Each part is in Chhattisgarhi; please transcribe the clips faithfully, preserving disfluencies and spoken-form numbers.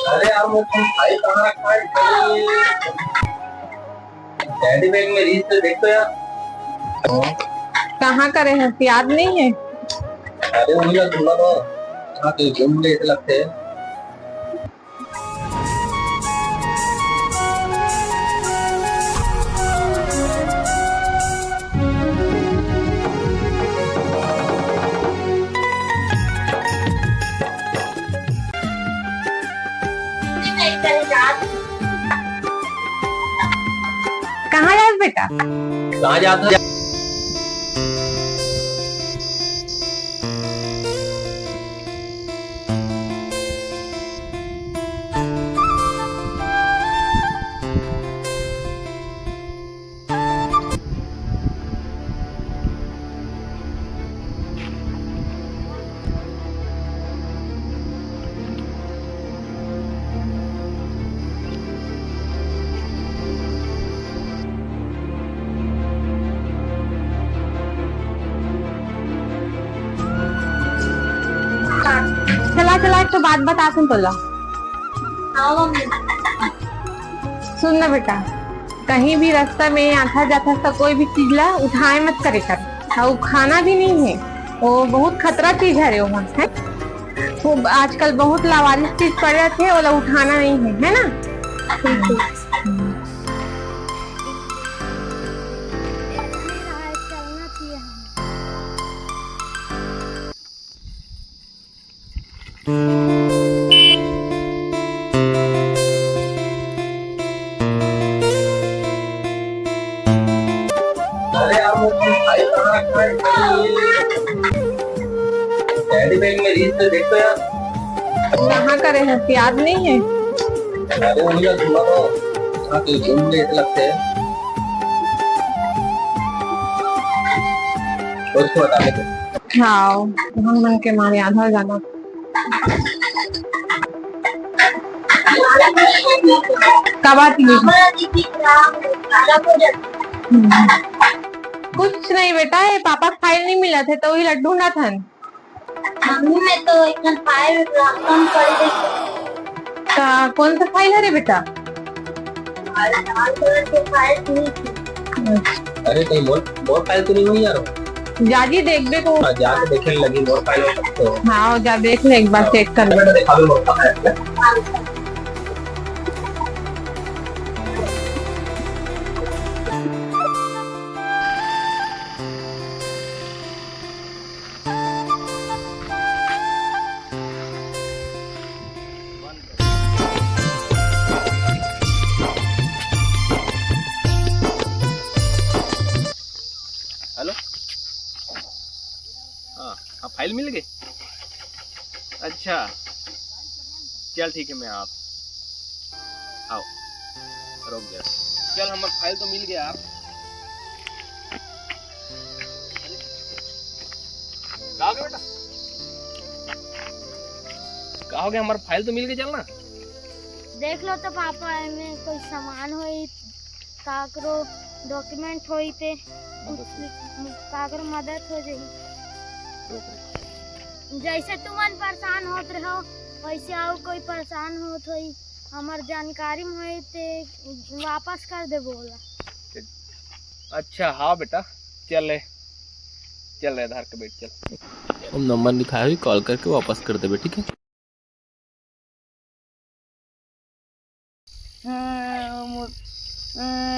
अरे यार, वो तुम भाई कहाँ रखा है? डैडी बैग में रील्स तो देख तो यार। कहाँ करे है, याद नहीं है? अरे उनका सुना तो, हाँ, तो घूम गए ऐसे लगते हैं। कहाँ जात बेटा? कहाँ जात? चला, चला, एक तो बात बता, सुन तो ला। हाँ, मम्मी। सुन ना बेटा, कहीं भी रास्ता में आता जाता तो कोई भी चीज ला उठाए मत करे कर। अउ खाना भी नहीं है, वो बहुत खतरा चीज है रे, वो है। वो आजकल बहुत लावारिस चीज पड़ जाती है, वो ला उठाना नहीं है, है ना? बिल्कुल। अरे यार, वो तुम भाई कहाँ रखा है? डैडी बैग में रील्स तो देख तो यार। कहाँ करे हैं? याद नहीं है। अरे उनका सुना तो, हाँ, तो घूम गए ऐसे लगते हैं। उसको बता देते। हाँ, हम मन के मारे आधा जाना। का बात नहीं? हम्म। कुछ नहीं बेटा, ये पापा के फाइल नहीं मिलत हे, तो वही ला ढूंढत हन। मम्मी, मैं तो एक ठन फाइल रास्ता में पड़ी देखे। का, कौन सा फाइल है रे बेटा? लाल कलर के फाइल थी। अरे, कहीं मोर, मोर फाइल तो नहीं हुई यार? जाजी देखबे तो। हाँ, जाके देखे लगी मोर फाइल हो सकते हो। हाँ, जा देख ले एक बार, हाँ। चेक कर ले। बेटा, दिखा दो मोर फाइल। हेलो। हाँ, हाँ, फाइल मिल गए। अच्छा, चल ठीक है, मैं आप आओ, रुक जा। चल, हमार फाइल तो मिल गया आप। का हो गया बेटा? का हो गया? हमार फाइल तो मिल गए, चल ना। देख लो तो पापा, एमे कोई सामान होई, काकरो डॉक्यूमेंट होई ते, मदद होई। काकरो मदद हो जाई। जैसे तुमन परेशान होत रहो, वैसे अउ कोई परेशान होत होई, हमार जानकारी में होई ते वापस कर देबो ओला। अच्छा, हाँ बेटा, चल ले, चल ले, आधार के बैठ, चल। हम नंबर लिखाए हुई, कॉल करके वापस कर देबे, ठीक है? हाँ, मोर, हाँ,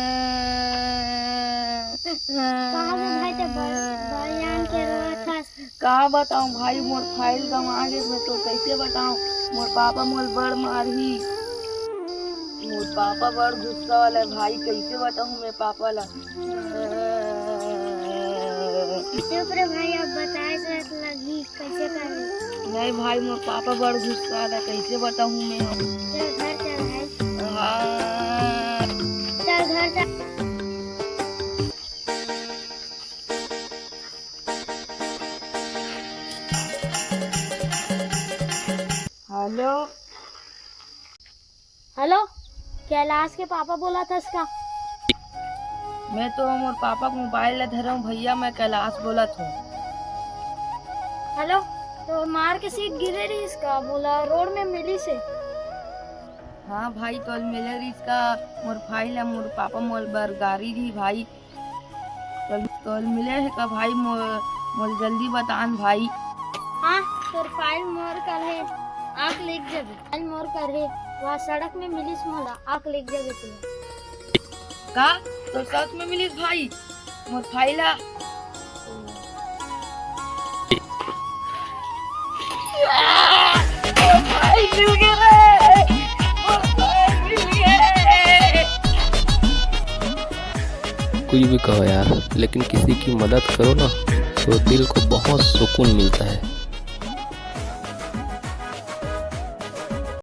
कहाँ बे भाई, ते बड़-, बड़ जान के रोवत हस? का बताऊं भाई, मोर फाइल गंवा गे, मैं तो कैसे बताऊं? मोर पापा मोर बड़ मारही। मोर पापा बड़ गुस्सा वाला है भाई, कैसे बताऊं मैं पापा ला? चुप रे भाई, अब बताए से लगही, कैसे करे? नहीं भाई, मोर पापा बड़ गुस्सा वाला, कैसे बताऊं मैं? चल घर चल भाई। हाँ। चल घर चल। हेलो। हेलो, कैलाश के पापा बोलत हस का? मैं तो मोर पापा के मोबाइल ला धरे हूँ भैया, मैं कैलाश बोलत हूँ। हेलो, तो मार के सीट गिरे रहिस का? मोला रोड में मिलिस हे। हाँ भाई, तोल मिले रिस का मोर फाइल है, मोर पापा मोल बर गारी दी भाई। तोल, तोल मिले है का भाई? मोल, मोल जल्दी बतान भाई। हाँ, तोर फाइल मोर कर है, आके लेके जाबे। फाइल मोर कर है, वहाँ सड़क में मिलिस मोला, आके लेके जाबे तू। का? तोर सड़क में मिलिस भाई? मोर फाइल आ। कुछ भी कहो यार, लेकिन किसी की मदद करो ना, तो दिल को बहुत सुकून मिलता है।